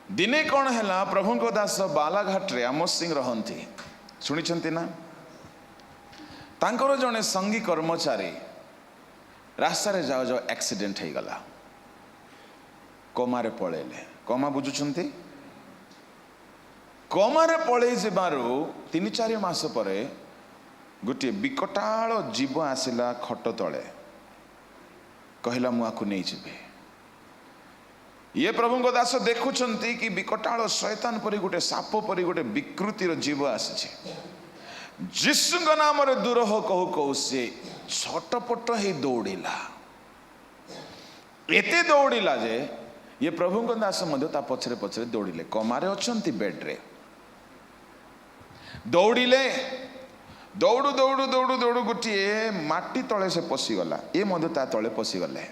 ଦିନେ କ'ଣ ହେଲା, ପ୍ରଭୁଙ୍କ ଦାସ ବାଲାଘାଟରେ ଆମୋସ ସିଂ ରହନ୍ତି, ଶୁଣିଛନ୍ତି ନା? ତାଙ୍କର ଜଣେ ସଙ୍ଗୀ କର୍ମଚାରୀ ରାସ୍ତାରେ ଯାଉ ଯାଉ ଆକ୍ସିଡେଣ୍ଟ ହେଇଗଲା, କୋମାରେ ପଳେଇଲେ। କୋମା ବୁଝୁଛନ୍ତି? କୋମାରେ ପଳେଇ ଯିବାରୁ 3-4 ମାସ ପରେ ଗୋଟିଏ ବିକଟାଳ ଜୀବ ଆସିଲା ଖଟ ତଳେ, କହିଲା ମୁଁ ଆକୁ ନେଇଯିବି। ଇଏ ପ୍ରଭୁଙ୍କ ଦାସ ଦେଖୁଛନ୍ତି କି ବିକଟାଳ ଶୟତାନ ପରି ଗୋଟେ ସାପ ପରି ଗୋଟେ ବିକୃତିର ଜୀବ ଆସିଛି। ଯୀଶୁଙ୍କ ନାମରେ ଦୂର ହୋ କହୁ କହୁ ସେ ଛଟପଟ ହେଇ ଦୌଡ଼ିଲା। ଏତେ ଦୌଡ଼ିଲା ଯେ ଇଏ ପ୍ରଭୁଙ୍କ ଦାସ ମଧ୍ୟ ତା ପଛରେ ପଛରେ ଦୌଡ଼ିଲେ। କମାରେ ଅଛନ୍ତି ବେଡ୍ରେ, ଦୌଡ଼ିଲେ। ଦୌଡ଼ୁ ଦୌଡ଼ୁ ଦୌଡ଼ୁ ଦୌଡ଼ୁ ଗୋଟିଏ ମାଟି ତଳେ ସେ ପଶିଗଲା। ଏ ମଧ୍ୟ ତା ତଳେ ପଶିଗଲେ।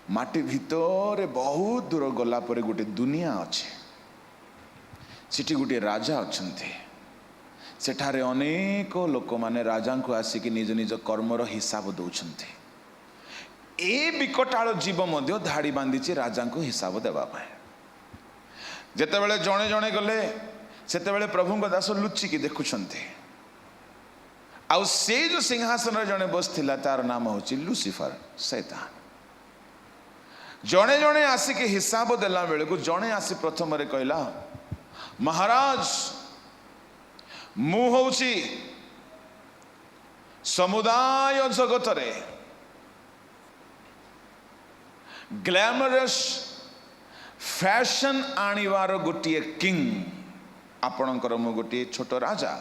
ମାଟି ଭିତରେ ବହୁତ ଦୂର ଗଲା ପରେ ଗୋଟେ ଦୁନିଆ ଅଛି, ସେଠି ଗୋଟିଏ ରାଜା ଅଛନ୍ତି। ସେଠାରେ ଅନେକ ଲୋକମାନେ ରାଜାଙ୍କୁ ଆସିକି ନିଜ ନିଜ କର୍ମର ହିସାବ ଦେଉଛନ୍ତି। ଏ ବିକଟାଳ ଜୀବ ମଧ୍ୟ ଧାଡ଼ି ବାନ୍ଧିଛି ରାଜାଙ୍କୁ ହିସାବ ଦେବା ପାଇଁ। ଯେତେବେଳେ ଜଣେ ଜଣେ ଗଲେ, ସେତେବେଳେ ପ୍ରଭୁଙ୍କ ଦାସ ଲୁଚିକି ଦେଖୁଛନ୍ତି। ଆଉ ସେଇ ଯୋଉ ସିଂହାସନରେ ଜଣେ ବସିଥିଲା, ତାର ନାମ ହେଉଛି ଲୁସିଫର, ଶୈତାନ। ଜଣେ ଜଣେ ଆସିକି ହିସାବ ଦେଲା ବେଳକୁ ଜଣେ ଆସି ପ୍ରଥମରେ କହିଲା, ମହାରାଜ, ମୁଁ ହଉଛି ସମୁଦାୟ ଜଗତରେ ଗ୍ଲାମରସ୍ ଫ୍ୟାସନ୍ ଆଣିବାର ଗୋଟିଏ କିଙ୍ଗ। ଆପଣଙ୍କର ମୁଁ ଗୋଟିଏ ଛୋଟ ରାଜା।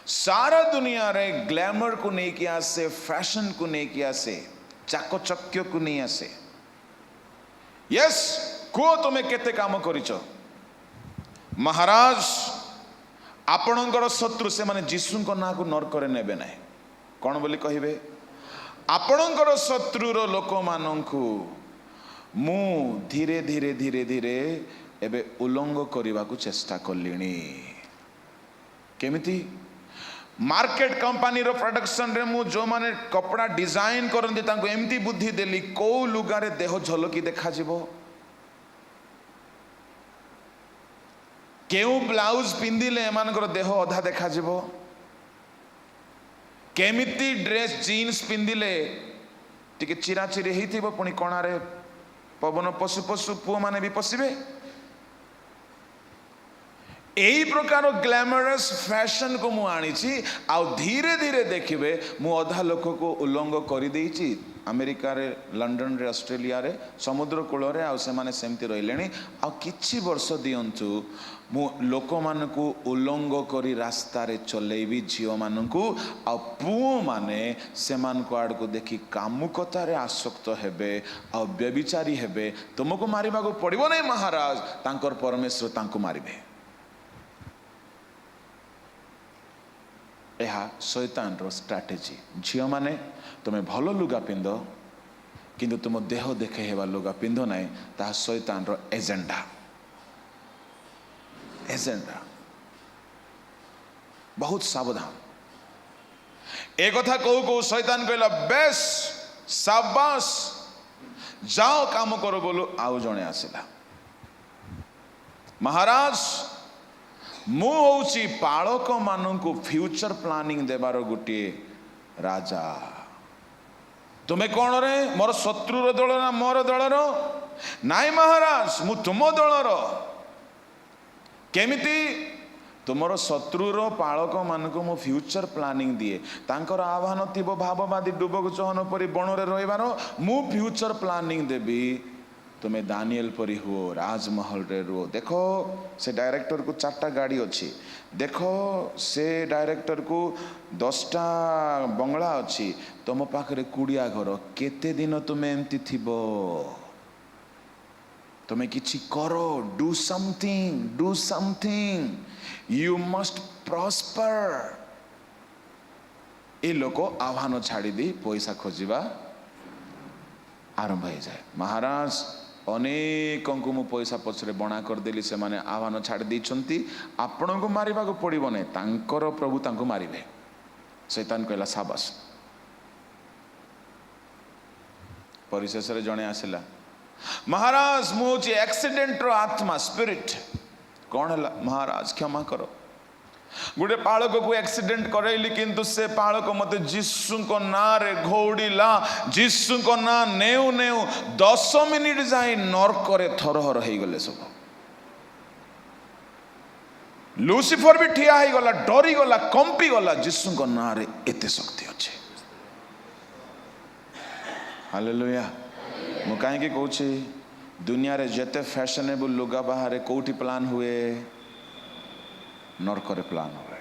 ସାରା ଦୁନିଆରେ ଗ୍ଲାମରକୁ ନେଇକି ଆସେ, ଫ୍ୟାସନକୁ ନେଇକି ଆସେ, ଚାକଚକ୍ୟକୁ ନେଇ ଆସେ। ୟେସ୍, କୁହ ତୁମେ କେତେ କାମ କରିଛ? ମହାରାଜ, ଆପଣଙ୍କର ଶତ୍ରୁ ସେମାନେ ଯୀଶୁଙ୍କ ନାଁକୁ ନର୍କରେ ନେବେ ନାହିଁ। କ'ଣ ବୋଲି କହିବେ? ଆପଣଙ୍କର ଶତ୍ରୁର ଲୋକମାନଙ୍କୁ ମୁଁ ଧୀରେ ଧୀରେ ଧୀରେ ଧୀରେ ଏବେ ଉଲଙ୍ଗ କରିବାକୁ ଚେଷ୍ଟା କଲିଣି। କେମିତି? ମାର୍କେଟ କମ୍ପାନୀର ପ୍ରଡକ୍ସନରେ ମୁଁ ଯେଉଁମାନେ କପଡ଼ା ଡିଜାଇନ କରନ୍ତି ତାଙ୍କୁ ଏମିତି ବୁଦ୍ଧି ଦେଲି, କୋଉ ଲୁଗାରେ ଦେହ ଝଲକି ଦେଖାଯିବ, କେଉଁ ବ୍ଲାଉଜ ପିନ୍ଧିଲେ ଏମାନଙ୍କର ଦେହ ଅଧା ଦେଖାଯିବ, କେମିତି ଡ୍ରେସ୍ ଜିନ୍ସ ପିନ୍ଧିଲେ ଟିକେ ଚିରାଚିରି ହେଇଥିବ, ପୁଣି କଣାରେ ପବନ ପଶୁ ପଶୁ ପୁଅମାନେ ବି ପଶିବେ। ଏଇ ପ୍ରକାର ଗ୍ଲାମରସ୍ ଫ୍ୟାସନକୁ ମୁଁ ଆଣିଛି। ଆଉ ଧୀରେ ଧୀରେ ଦେଖିବେ ମୁଁ ଅଧା ଲୋକକୁ ଉଲଙ୍ଗ କରିଦେଇଛି ଆମେରିକାରେ, ଲଣ୍ଡନରେ, ଅଷ୍ଟ୍ରେଲିଆରେ, ସମୁଦ୍ର କୂଳରେ। ଆଉ ସେମାନେ ସେମିତି ରହିଲେଣି। ଆଉ କିଛି ବର୍ଷ ଦିଅନ୍ତୁ, ମୁଁ ଲୋକମାନଙ୍କୁ ଉଲଙ୍ଗ କରି ରାସ୍ତାରେ ଚଲେଇବି, ଝିଅମାନଙ୍କୁ। ଆଉ ପୁଅମାନେ ସେମାନଙ୍କ ଆଡ଼କୁ ଦେଖି କାମୁକତାରେ ଆସକ୍ତ ହେବେ ଆଉ ବ୍ୟଭିଚାରୀ ହେବେ। ତୁମକୁ ମାରିବାକୁ ପଡ଼ିବ ନାହିଁ ମହାରାଜ, ତାଙ୍କର ପରମେଶ୍ୱର ତାଙ୍କୁ ମାରିବେ। ଏହା ଶୈତାନର ଷ୍ଟ୍ରାଟେଜି। ଝିଅମାନେ, ତୁମେ ଭଲ ଲୁଗା ପିନ୍ଧ, କିନ୍ତୁ ତୁମ ଦେହ ଦେଖାଇ ହେବା ଲୁଗା ପିନ୍ଧ ନାହିଁ। ତାହା ଶୈତାନର ଏଜେଣ୍ଡା, ଏଜେଣ୍ଡା। ବହୁତ ସାବଧାନ। ଏ କଥା କହୁ କହୁ ଶୈତାନ କହିଲା, ବେଶ, ସାବାସ, ଯାଅ କାମ କର ବୋଲୁ। ଆଉ ଜଣେ ଆସିଲା, ମହାରାଜ, ମୁଁ ହଉଛି ପାଳକମାନଙ୍କୁ ଫ୍ୟୁଚର ପ୍ଲାନିଂ ଦେବାର ଗୋଟିଏ ରାଜା। ତୁମେ କ'ଣ ରେ, ମୋର ଶତ୍ରୁର ଦଳ ନା ମୋର ଦଳର? ନାଇଁ ମହାରାଜ, ମୁଁ ତୁମ ଦଳର। କେମିତି? ତୁମର ଶତ୍ରୁର ପାଳକମାନଙ୍କୁ ମୁଁ ଫ୍ୟୁଚର ପ୍ଲାନିଂ ଦିଏ। ତାଙ୍କର ଆହ୍ୱାନ ଥିବ ଭାବବାଦୀ ଡୁବକୁ ଚହନ ପରି ବଣରେ ରହିବାର, ମୁଁ ଫ୍ୟୁଚର ପ୍ଲାନିଂ ଦେବି। ତୁମେ ଦାନିଏଲ ପରି ହୁଅ, ରାଜମହଲରେ ରୁହ। ଦେଖ ସେ ଡାଇରେକ୍ଟରକୁ 4ଟା ଗାଡ଼ି ଅଛି, ଦେଖ ସେ ଡାଇରେକ୍ଟରକୁ 10ଟା ବଙ୍ଗଳା ଅଛି, ତୁମ ପାଖରେ କୁଡ଼ିଆ ଘର। କେତେ ଦିନ ତୁମେ ଏମିତି ଥିବ? ତୁମେ କିଛି କର, do something, do something, you must prosper. ଏ ଲୋକ ଆହ୍ୱାନ ଛାଡ଼ି ଦେଇ ପଇସା ଖୋଜିବା ଆରମ୍ଭ ହେଇଯାଏ। ମହାରାଜ, ଅନେକଙ୍କୁ ମୁଁ ପଇସା ପଛରେ ବଣା କରିଦେଲି, ସେମାନେ ଆହ୍ୱାନ ଛାଡ଼ି ଦେଇଛନ୍ତି। ଆପଣଙ୍କୁ ମାରିବାକୁ ପଡ଼ିବ ନାହିଁ, ତାଙ୍କର ପ୍ରଭୁ ତାଙ୍କୁ ମାରିବେ। ଶୈତାନ କହିଲା ସାବାସ। ପରିଶେଷରେ ଜଣେ ଆସିଲା, ମହାରାଜ, ମୁଁ ହେଉଛି ଆକ୍ସିଡେଣ୍ଟର ଆତ୍ମା, ସ୍ପିରିଟ। କ'ଣ ହେଲା? ମହାରାଜ, କ୍ଷମା କର, ଗୋଟେ ପାଳକକୁ ଆକ୍ସିଡେଣ୍ଟ କରାଇଲି, କିନ୍ତୁ ସେ ପାଳକ ମତେ ଯୀଶୁଙ୍କ ନାଁରେ ଘଉଡ଼ିଲା। ଯୀଶୁଙ୍କ ନାଁ ନେଉ ନେଉ 10 ମିନିଟ ଯାଇ ନର୍କରେ ଥରହର ହେଇଗଲେ ସବୁ। ଲୁସିଫର ବି ଠିଆ ହେଇଗଲା, ଡରିଗଲା, କମ୍ପିଗଲା। ଯୀଶୁଙ୍କ ନାଁରେ ଏତେ ଶକ୍ତି ଅଛି। ହାଲେଲୁୟା। ମୁଁ କାହିଁକି କହୁଛି, ଦୁନିଆରେ ଯେତେ ଫ୍ୟାସନେବଲ ଲୁଗା ବାହାରେ, କୋଉଠି ପ୍ଲାନ୍ ହୁଏ? ନର୍କରେ ପ୍ଲାନ୍ ହୁଏ।